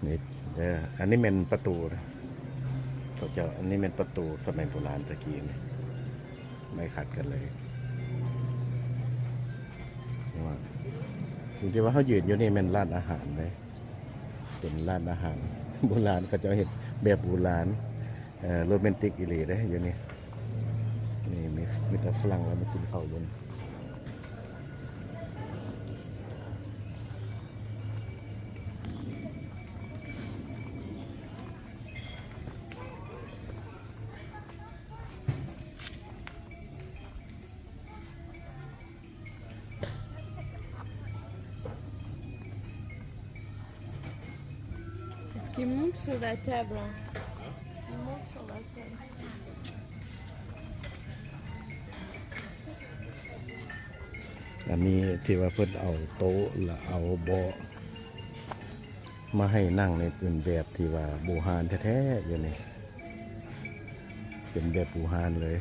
ນີ້ເດີ ອັນນີ້ແມ່ນປະຕູນະ ເຂົາເຈົ້າ ອັນນີ້ແມ່ນປະຕູສະໄໝໂບລານຕະກີ້ນີ້ ໄມ້ຂັດກັນເລີຍ. ເຫັນບໍ່? ທີ່ວ່າເຮົາຢືນຢູ່ນີ້ແມ່ນຮ້ານອາຫານເດ້ ເປັນຮ້ານອາຫານໂບລານ ເຂົາເຈົ້າເຮັດແບບໂບລານ ເອີ ໂຣແມນຕິກອີ່ຫຼີເດ້ຢູ່ນີ້. ນີ້ມີ ມີແຕ່ຝຣັ່ງລາວມາກິນເຂົ້າຢູ່ນີ້. Qu'est-ce qui monte sur la table ? Il monte sur la table. ອັນນີ້ທີ່ວ່າເພິ່ນເອົາໂຕະ ແລະ ເອົາເບາະມາໃຫ້ນັ່ງນີ້ ເປັນແບບທີ່ວ່າບູຮານແທ້ໆ ຢູ່ນີ້ ເປັນແບບບູຮານເລີຍ.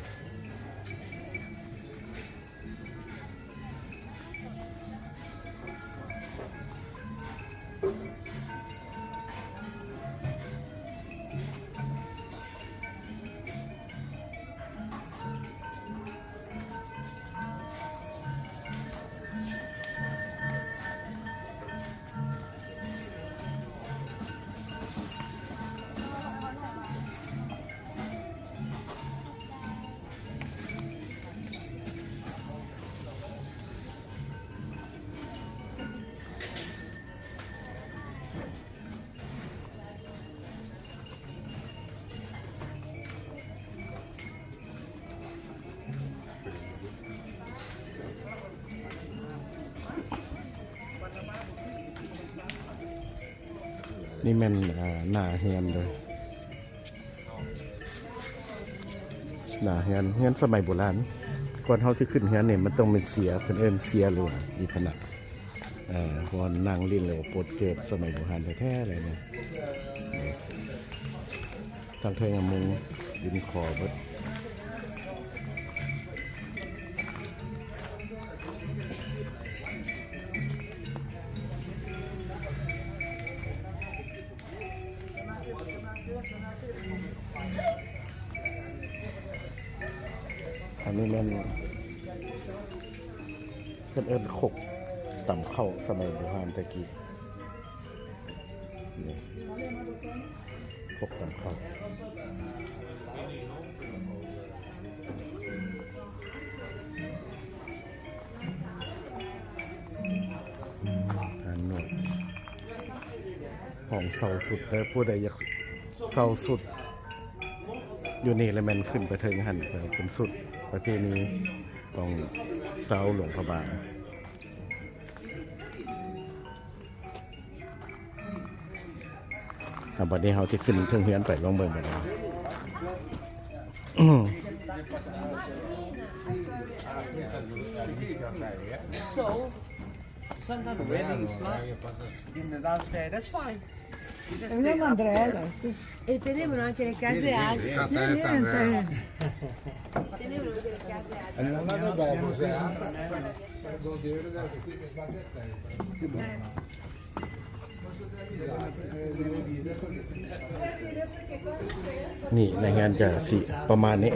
ນີ້ແມ່ນ ເອີ ໜ້າເຮືອນເດີ ໜ້າເຮືອນ ເຮືອນສະໄໝໂບລານ. ກ່ອນເຮົາຊິຂຶ້ນເຮືອນນີ້ ມັນຕ້ອງແມ່ນເຊຍ ເພິ່ນເອີ້ນເຊຍ ຫຼືວ່າອີພະນັກ ເອີ ບ່ອນນັ່ງຫຼິ້ນ ຫຼືວ່າປົດເກີບສະໄໝບູຮານແທ້ໆ ເລີຍນີ້. ນີ້ ທາງເທິງອະມຸງດິນຂໍເບິດ. ອັນນີ້ແມ່ນ ເພິ່ນເອີ້ນຄົກຕຳເຂົ້າສະໄໝບູຮານແຕ່ກີ້. ນີ້ ຄົກຕຳເຂົ້າ ອືມ ຮ້ານນວດ ຫ້ອງເຊົ່າຊຸດເດີ ຜູ້ໃດຢາກເຊົ່າຊຸດຢູ່ນີ້ລະແມ່ນຂຶ້ນໄປເທິງຫັ້ນ ເປັນຊຸດປະເພນີຂອງຊາວຫຼວງພະບາງ. ອ່າ ບັດນີ້ເຮົາຊິຂຶ້ນເທິງເຮືອນໄປ ລອງເບິ່ງບັດນີ້. So, sometimes wedding is not in the last day. That's fine. Andiamo, Andrea, adesso. E tenevano anche le case alte. Niente. Tenevano anche le case alte. Eh. ນີ້ ໃນງານຈະຊິປະມານນີ້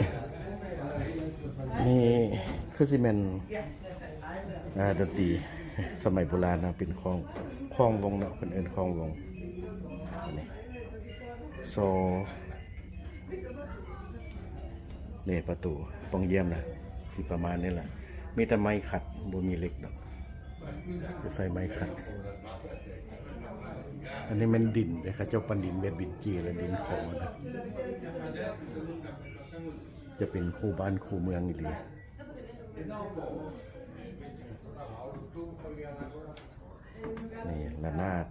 ນີ້ຄືຊິແມ່ນ ອ່າ ດົນຕີສະໄໝໂບລານເນາະ ເປັນຂອງ ຂອງວົງເນາະ ເພິ່ນເອີ້ນຂອງວົງ. ອັນນີ້ ຊໍ ນີ້ປະຕູປ່ອງຢ້ຽມນະ ຊິປະມານນີ້ລະ ມີແຕ່ໄມ້ຂັດ ບໍ່ມີເຫຼັກດອກ ຊິໃຊ້ໄມ້ຂັດ. ອັນນີ້ແມ່ນດິນເດ້ ເຂົາເຈົ້າປັ້ນດິນແບບດິນຈີ່ ແລະ ດິນຂອງນະ ຈະເປັນຄູ່ບ້ານຄູ່ເມືອງອີ່ຫຼີ. ນີ້ລະນາດ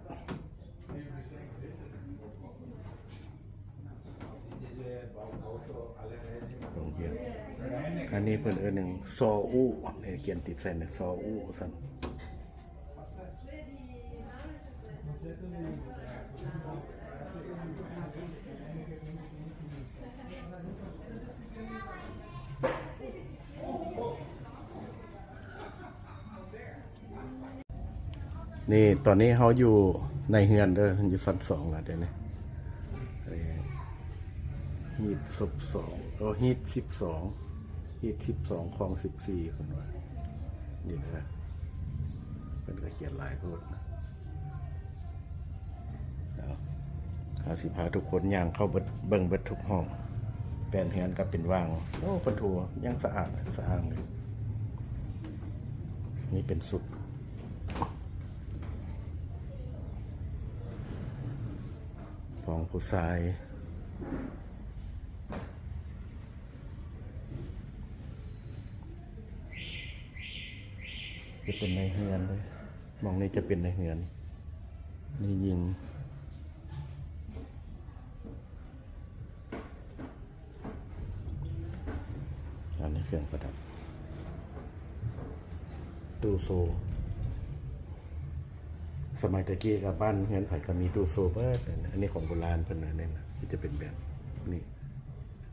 ໂຮງຮຽນ ອັນນີ້ເພິ່ນເອີ້ນຫຍັງ ຊໍອູ ນີ້ຂຽນຕິດໃສ່ນະ ຊໍອູຊັ້ນ. ນີ້ ຕອນນີ້ເຮົາຢູ່ ໃນເຮືອນເດີ ຢູ່ຊັ້ນສອງລະເດນີ້ ເອີ ຮີດສິບສອງ ໂອ ຮີດສິບສອງ ຮີດສິບສອງ ຄອງສິບສີ່ ເພິ່ນວ່າ ນີ້ເດີ ເພິ່ນກໍຂຽນຫຼາຍໂພດ. ເອົາ ເຮົາຊິພາທຸກຄົນຍ່າງເຂົ້າເບິດ ເບິ່ງເບິດທຸກຫ້ອງ. ແປ້ນເຮືອນກໍເປັນຫວ່າງ ໂອ້ ເພິ່ນຖູຍັງສະອາດສະອ້າງເລີຍ. ນີ້ເປັນຊຸດຂອງຜູ້ຊາຍ ຈະເປັນໃນເຮືອນເດ້. ໝ່ອງນີ້ຈະເປັນໃນເຮືອນ ນີ້ຍິງ ອັນນີ້ເຄື່ອງປະດັບ ຕູ້ໂສ້ ສະໄໝແຕ່ກີ້ກໍບ້ານເຮືອນໃຜກໍມີຕູ້ໂສ້ເບິດ. ອັນນີ້ຂອງໂບລານເພິ່ນ ອັນນີ້ນະ ຈະເປັນແບບນີ້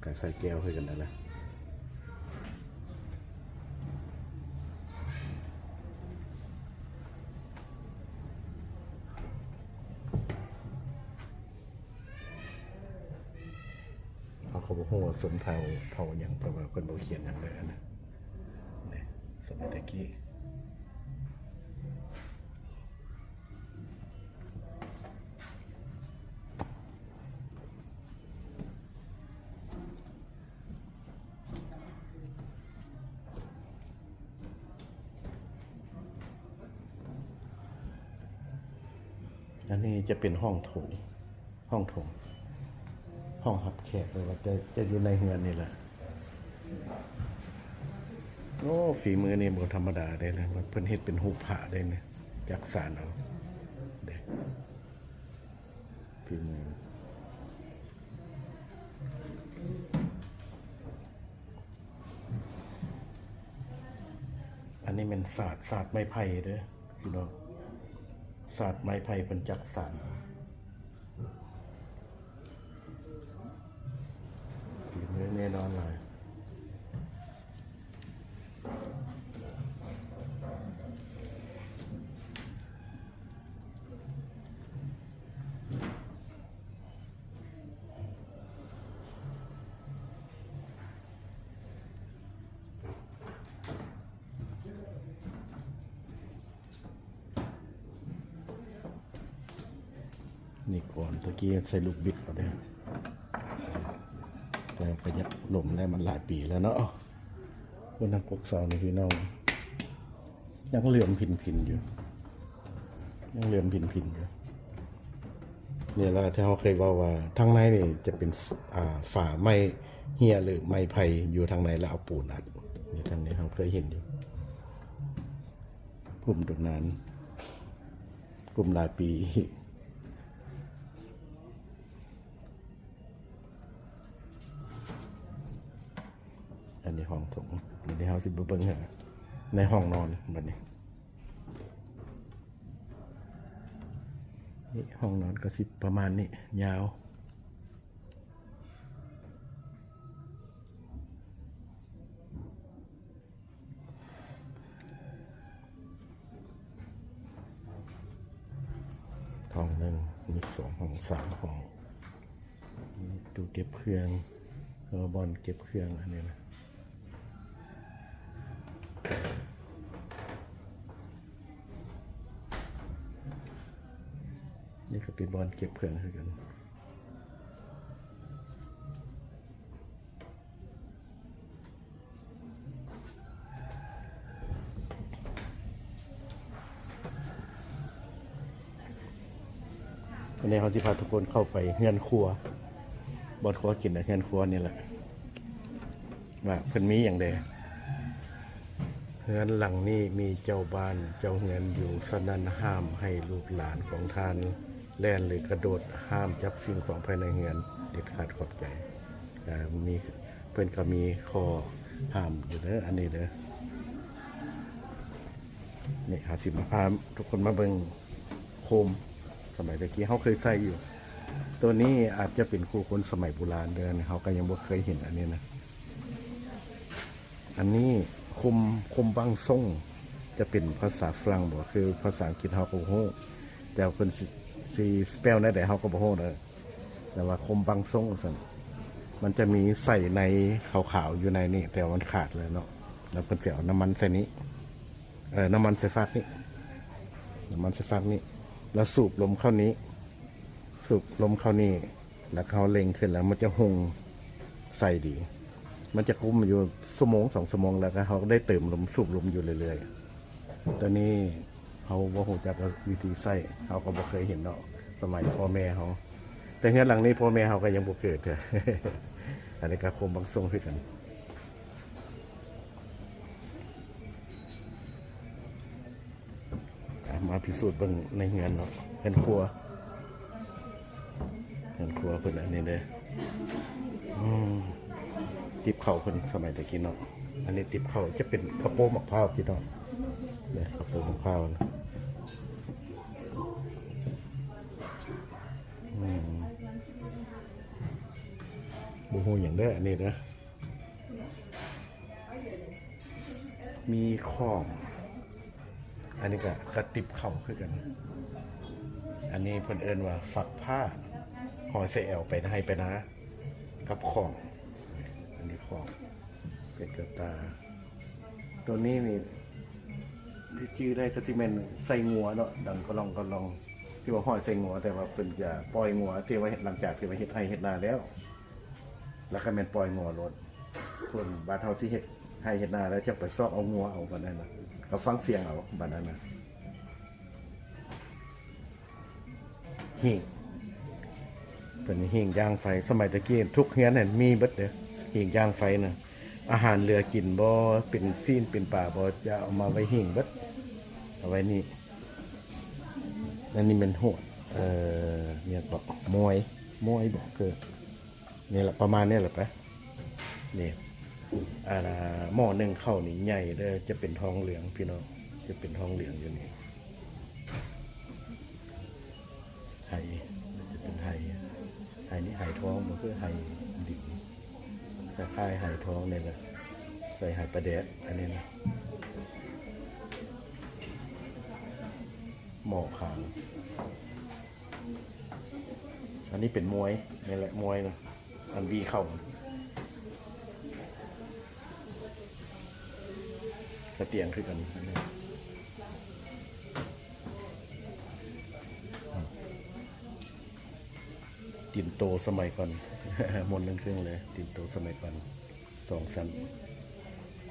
ກໍໃສ່ແກ້ວໃຫ້ກັນນັ້ນລະ. ເຮົາກໍບໍ່ຮູ້ວ່າຊົນເຜົ່າ ເຜົ່າຫຍັງ ເພາະວ່າເພິ່ນບໍ່ຂຽນຫຍັງເລີຍຫັ້ນນະ. ນີ້ ສະໄໝແຕ່ກີ້. ອັນນີ້ຈະເປັນຫ້ອງໂຖງ ຫ້ອງໂຖງ ຫ້ອງຮັບແຂກ ຫຼືວ່າຈະ ຈະຢູ່ໃນເຮືອນນີ້ແຫຼະ. ໂອ້ ຝີມືນີ້ບໍ່ທຳມະດາເດ້ນະ ເພິ່ນເຮັດເປັນຮູບພະເດ້ນະ ຈັກສານເອົາເດ້. ຝີມື ອັນນີ້ແມ່ນສາດ ສາດໄມ້ໄຜ່ເດີພີ່ນ້ອງ ສາດໄມ້ໄຜ່ເພິ່ນຈັກສານ ຝີມືແນ່ນອນຫຼາຍ. ນີ້ກ່ອນ ຕະກີ້ໃສ່ລູກບິດເອົາເດ້ ແຕ່ປະຢັດລົມແລ້ວ ມັນຫຼາຍປີແລ້ວເນາະ. ເບິ່ງທາງກົກເສົານີ້ພີ່ນ້ອງ ຍັງເຫຼືອມຜິນໆຢູ່ ຍັງເຫຼືອມຜິນໆຢູ່. ນີ້ລະທີ່ເຮົາເຄີຍເວົ້າວ່າ ທາງໃນນີ້ຈະເປັນ ອ່າ ຝາໄມ້ເຮ້ຍ ຫຼື ໄມ້ໄຜ່ຢູ່ທາງໃນ ແລ້ວເອົາປູນອັດ. ນີ້ທາງນີ້ເຮົາເຄີຍເຫັນຢູ່ ກຸ່ມໂດນນານ ກຸ່ມຫຼາຍປີ. ອັນນີ້ຫ້ອງໂຖງ ບັດນີ້ເຮົາຊິໄປເບິ່ງໃນຫ້ອງນອນບັດນີ້. ນີ້ຫ້ອງນອນກໍຊິປະມານນີ້ ຍາວ. ຫ້ອງໜຶ່ງ ມີສອງຫ້ອງ ສາມຫ້ອງ ມີຕູ້ເກັບເຄື່ອງ ແລ້ວກໍບ່ອນເກັບເຄື່ອງ ອັນນີ້ນະ ນີ້ກໍເປັນບ່ອນເກັບເຄື່ອງຄືກັນ. ວັນນີ້ເຮົາຊິພາທຸກຄົນເຂົ້າໄປເຮືອນຄົວ ບ່ອນຄົວກິນ ແລະ ເຮືອນຄົວນີ້ແຫຼະ ວ່າເພິ່ນມີຫຍັງແດ່. ເຮືອນຫຼັງນີ້ມີເຈົ້າບ້ານເຈົ້າເຮືອນຢູ່, ສະນັ້ນຫ້າມໃຫ້ລູກຫຼານຂອງທ່ານແລ່ນ ຫຼື ກະໂດດ, ຫ້າມຈັບສິ່ງຂອງພາຍໃນເຮືອນເດັດຂາດ. ຂອບໃຈ. ເອີ ມີ ເພິ່ນກໍມີຂໍ້ຫ້າມຢູ່ເດີ ອັນນີ້ເດີ. ນີ້ ເຮົາຊິມາພາທຸກຄົນມາເບິ່ງໂຄມ ສະໄໝແຕ່ກີ້ເຮົາເຄີຍໃຊ້ຢູ່. ໂຕນີ້ອາດຈະເປັນຄູ່ຄົນສະໄໝບູຮານເດີ ເຮົາກໍຍັງບໍ່ເຄີຍເຫັນອັນນີ້ນະ. ອັນນີ້ຄົມ ຄົມບັ້ງຊົງ ຈະເປັນພາສາຝຣັ່ງບໍ ຄືພາສາອັງກິດເຮົາກໍບໍ່ຮູ້ ແຕ່ວ່າເພິ່ນຊິ ຊິສະເປວແນວໃດເຮົາກໍບໍ່ຮູ້ເດີ ແຕ່ວ່າຄົມບັງຊົງວ່າຊັ້ນ ມັນຈະມີໄສ້ໃນຂາວໆຢູ່ໃນນີ້ ແຕ່ວ່າມັນຂາດແລ້ວເນາະ ແລ້ວເພິ່ນຊິເອົານ້ຳມັນໃສ່ນີ້ ເອີ ນ້ຳມັນໃສ່ຟາກນີ້ ນ້ຳມັນໃສ່ຟາກນີ້ ແລ້ວສູບລົມເຂົ້ານີ້ ສູບລົມເຂົ້ານີ້ ແລ້ວເຮົາເລັ່ງຂຶ້ນ ແລ້ວມັນຈະຮຸ່ງໃສດີ ມັນຈະກຸ້ມຢູ່ຊົ່ວໂມງສອງຊົ່ວໂມງ ແລ້ວກໍເຮົາໄດ້ເຕີມລົມ ສູບລົມຢູ່ເລື້ອຍໆ ຕົວນີ້ ເຮົາບໍ່ຮູ້ຈັກວ່າວິທີໃຊ້ ເຮົາກໍບໍ່ເຄີຍເຫັນເນາະ ສະໄໝພໍ່ແມ່ເຮົາ ແຕ່ເຮືອນຫຼັງນີ້ພໍ່ແມ່ເຮົາກໍຍັງບໍ່ເກີດເທື່ອ ອັນນີ້ກໍຄົມບັງຊົງຄືກັນ ອ່ະ ມາພິສູດເບິ່ງໃນເຮືອນເນາະ ເຮືອນຄົວ ເຮືອນຄົວເພິ່ນອັນນີ້ເດ້ ອືມ ຕິບເຂົ້າເພິ່ນສະໄໝແຕ່ກີ້ເນາະ ອັນນີ້ຕິບເຂົ້າຈະເປັນກະໂປໝາກພ້າວພີ່ນ້ອງ ເດ້ ກະໂປໝາກພ້າວ ອືມ ບໍ່ຮູ້ຫຍັງເດີ ອັນນີ້ເດີ ມີຄ້ອງ ອັນນີ້ກະ ກະຕິບເຂົ້າຄືກັນ ອັນນີ້ເພິ່ນເອີ້ນວ່າຝັກພ້າ ຫ້ອຍໃສ່ແອວໄປໄຮ່ໄປນາ ກັບຄ້ອງ ອັນນີ້ຄ້ອງ ເປັນກະຕ່າ ຕົວນີ້ນີ້ ທີ່ຈື່ໄດ້ກໍຊິແມ່ນໃສ່ງົວເນາະ ດັງກະລ່ອງກະລ່ອງ ທີ່ວ່າຫ້ອຍໃສ່ງົວ ແຕ່ວ່າເພິ່ນຈະປ່ອຍງົວ ທີ່ວ່າເຮັດ ຫຼັງຈາກທີ່ວ່າເຮັດໄຮ່ເຮັດນາແລ້ວ ແລ້ວກໍແມ່ນປ່ອຍງົວໂລດ ເພິ່ນ ບາດເຮົາຊິເຮັດໄຮ່ເຮັດນາແລ້ວ ຈັ່ງໄປຊອກເອົາງົວເອົາ ບາດນັ້ນນະ ກໍຟັງສຽງເອົາ ບາດນັ້ນນະ. ຫີງ ເປັນຫີງຍ່າງໄຟ ສະໄໝແຕ່ກີ້ທຸກເຮືອນຫັ້ນມີເບິດເດີ ຫີງຍ່າງໄຟນະ ອາຫານເຫຼືອກິນບໍ່ ເປັນຊີ້ນເປັນປາບໍ່ ຈະເອົາມາໄວ້ຫີງເບິດ ເອົາໄວ້ນີ້ ອັນນີ້ແມ່ນຫວດ ເອີ ຫຍັງເກາະ ມວຍ ມວຍບໍ່ ຄື ນີ້ລະ ປະມານນີ້ລະໄປ ນີ້ ອັນນ່າ ໝໍ້ໜຶ້ງເຂົ້ານີ້ໃຫຍ່ເດີ ຈະເປັນທອງເຫຼືອງພີ່ນ້ອງ ຈະເປັນທອງເຫຼືອງຢູ່ນີ້ ໄຫ ຈະເປັນໄຫ ໄຫນີ້ໄຫທອງບໍ່ ຄືໄຫດິນ ຄ້າຍໆໄຫທອງນີ້ແຫຼະ ໃສ່ໄຫປາແດກ ອັນນີ້ນະ ໝໍ້ຂາງ ອັນນີ້ເປັນມວຍ ນີ້ແຫຼະມວຍນະ ອັນວີເຂົ້າ ກະຕຽງຄືກັນ ຕິນໂຕສະໄໝກ່ອນ ມ້ວນເຄິ່ງໆເລີຍ ຕິນໂຕສະໄໝກ່ອນ ສອງຊັ້ນ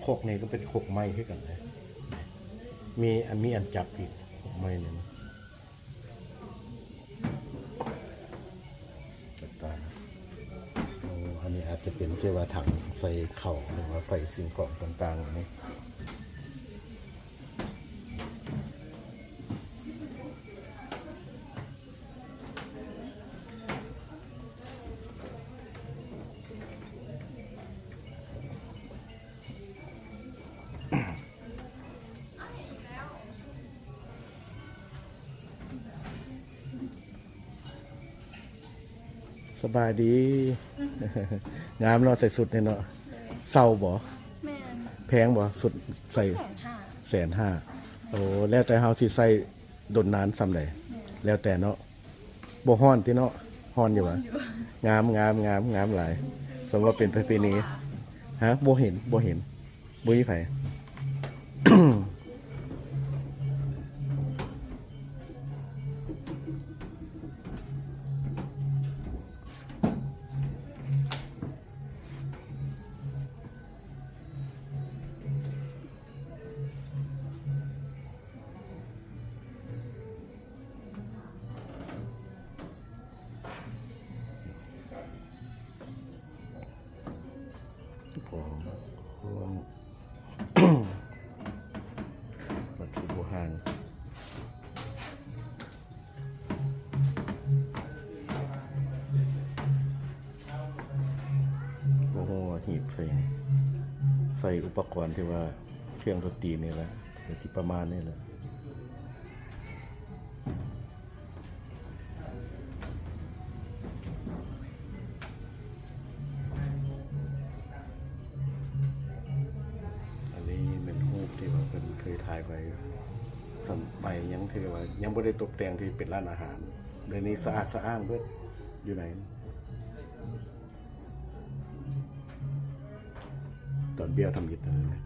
ຄົກນີ້ກໍເປັນຄົກໄມ້ຄືກັນເລີຍ ມີ ມີອັນຈັບອີກ ຄົກໄມ້ນີ້ນະ. ໂອ້ ອັນນີ້ອາດຈະເປັນທີ່ວ່າຖັງໃສ່ເຂົ້າ ຫຼືວ່າໃສ່ສິ່ງຂອງຕ່າງໆນີ້ ສະບາຍດີ ງາມເນາະ ໃສ່ຊຸດນີ້ເນາະ ໂດຍ ເຊົ່າບໍ່? ແມ່ນ ແພງບໍ່? ຊຸດໃສ່ ແສນຫ້າ ແສນຫ້າ ໂອ້ ແລ້ວແຕ່ເຮົາຊິໃສ່ດົນນານສ່ຳໃດ ແມ່ນ ແລ້ວແຕ່ເນາະ ບໍ່ຮ້ອນຕິເນາະ? ຮ້ອນຢູ່ຫວາ? ຮ້ອນຢູ່ ງາມ ງາມ ງາມ ງາມຫຼາຍ ສົມວ່າເປັນປະເພນີ ຮະ? ບໍ່ເຫັນ ບໍ່ເຫັນ ບໍ່ມີໃຜ. ຂອງ ຂອງ ວັດຖຸບູຮານ ໂອ້ໂຫ ຮີບໃສ່ ໃສ່ອຸປະກອນທີ່ວ່າ ເຄື່ອງດົນຕີນີ້ແຫຼະ ກໍຊິປະມານນີ້ແຫຼະ. ອັນນີ້ແມ່ນຮູບທີ່ວ່າເພິ່ນເຄີຍຖ່າຍໄວ້ ສະໄໝຍັງຖືວ່າຍັງບໍ່ໄດ້ຕົບແຕ່ງທີ່ເປັນຮ້ານອາຫານ. ດຽວນີ້ສະອາດສະອ້ານເບິດ ຢູ່ໃນ ຕອນເບ້ຍທຳອິດເທົ່ານັ້ນແຫຼະ.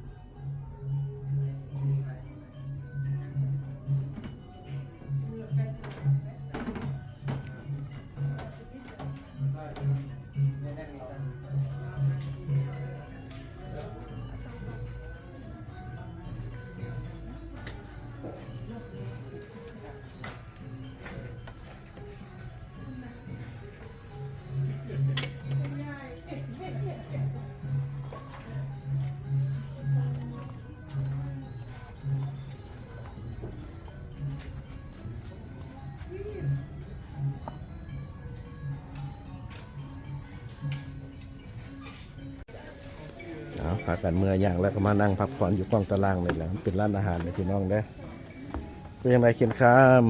ເອົາ ພາກັນເມືອຍ່າງ ແລ້ວກໍມານັ່ງພັກຜ່ອນຢູ່ກ້ອງຕາລ່າງນີ້ແຫຼະ. ມັນເປັນຮ້ານອາຫານເດ້ພີ່ນ້ອງເດີ. ເປັນຈັ່ງໃດ ເຄນຄາມ?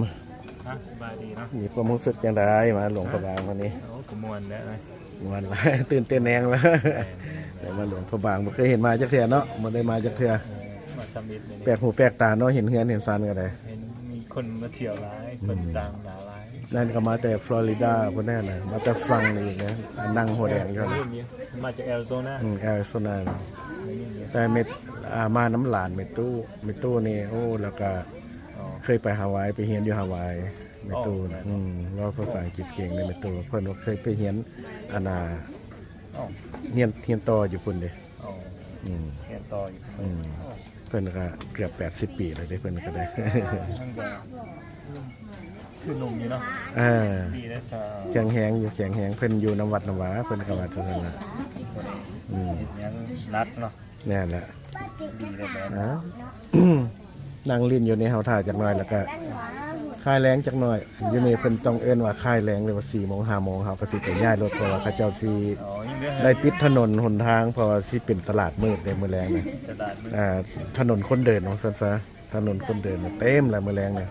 ອ່ະ ສະບາຍດີເນາະ. ມີຄວາມຮູ້ສຶກຈັ່ງໃດ ມາຫຼວງພະບາງມື້ນີ້? ໂອ້ ກໍມ່ວນແຫຼະ ມ່ວນຫຼາຍ ຕື່ນເຕັ້ນແຮງແລ້ວ. ແມ່ນໆໆ ໄດ້ມາຫຼວງພະບາງ ບໍ່ເຄີຍເຫັນມາຈັກເທື່ອເນາະ ບໍ່ໄດ້ມາຈັກເທື່ອ. ເອີ ມາທຳອິດມື້ນີ້ ແປກຫູແປກຕາເນາະ ເຫັນເຮືອນເຫັນຊານກໍໄດ້. ເຫັນມີຄົນມາທ່ຽວຫຼາຍ ອືມ ຄົນຕ່າງໜ້າຫຼາຍ. ນັ້ນກໍມາແຕ່ຟລໍຣິດາພຸ້ນແຫຼະນະ ມາແຕ່ຝຣັ່ງນີ້ອີກນະ ນັ່ງຫົວແດງຢູ່ຫັ້ນນະ. ມາຈາກແອຣິໂຊນາ. ອືມ ແອຣິໂຊນາ. ໄດ້ຍິນຢູ່ ແຕ່ເມັດ ອ່າ ມານຳຫຼານເມັດຕູ້ ເມັດຕູ້ນີ້ ໂອ້ ແລ້ວກໍ ອໍ ເຄີຍໄປຮາວາຍ ໄປຮຽນຢູ່ຮາວາຍ ເມັດຕູ້. ອໍ ແມ່ນ ອືມ ເວົ້າພາສາອັງກິດເກັ່ງເດ້ເມັດຕູ້. ເພິ່ນວ່າເຄີຍໄປຮຽນ ອັນນ່າ ອໍ ຮຽນ ຮຽນຕໍ່ຢູ່ພຸ້ນເດ້. ອໍ ອືມ ຮຽນຕໍ່ຢູ່ພຸ້ນ. ອືມ ເພິ່ນກໍເກືອບແປດສິບປີແລ້ວເດ້ ເພິ່ນກໍໄດ້. ມັນກໍຄືໜຸ່ມຢູ່ເນາະ. ເອີ ດີເດ້ ແຂງແຮງຢູ່ ແຂງແຮງ. ເພິ່ນຢູ່ນຳວັດນຳວາ ເພິ່ນກໍວ່າຈັ່ງຊັ້ນລະ. ອືມ ເຮັດຫຍັງໜັກເນາະ. ແມ່ນແຫຼະ ດີເດ້. ອ່າ ນັ່ງຫຼິ້ນຢູ່ນີ້ ເຮົາຖ້າຈັກໜ້ອຍ ແລ້ວກໍຄາຍແລງຈັກໜ້ອຍ. ຢູ່ນີ້ເພິ່ນຕ້ອງເອີ້ນວ່າຄາຍແລງ ຫຼືວ່າສີ່ໂມງ ຫ້າໂມງ ເຮົາກໍຊິໄປຍ້າຍລົດ ເພາະວ່າເຂົາເຈົ້າຊິໄດ້ປິດຖະໜົນຫົນທາງ ເພາະວ່າຊິເປັນຕະຫຼາດມືດໃນມື້ແລງນີ້. ຕະຫຼາດມືດ. ອ່າ ຖະໜົນຄົນເດີນ ວ່າຊັ້ນຊະ. ຖະໜົນຄົນເດີນເຕັມແລ້ວມື້ແລງນີ້.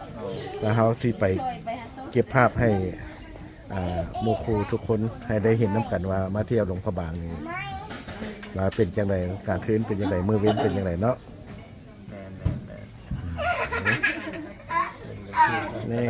ແລ້ວເຮົາຊິໄປເກັບພາບໃຫ້ ອ່າ ໝູ່ຄູ່ທຸກຄົນໃຫ້ໄດ້ເຫັນນຳກັນວ່າ ມາທ່ຽວຫຼວງພະບາງນີ້ ວ່າເປັນຈັ່ງໃດ ກາງຄືນເປັນຈັ່ງໃດ ມື້ເວັນເປັນຈັ່ງໃດເນາະ. ແມ່ນໆໆ ນີ້.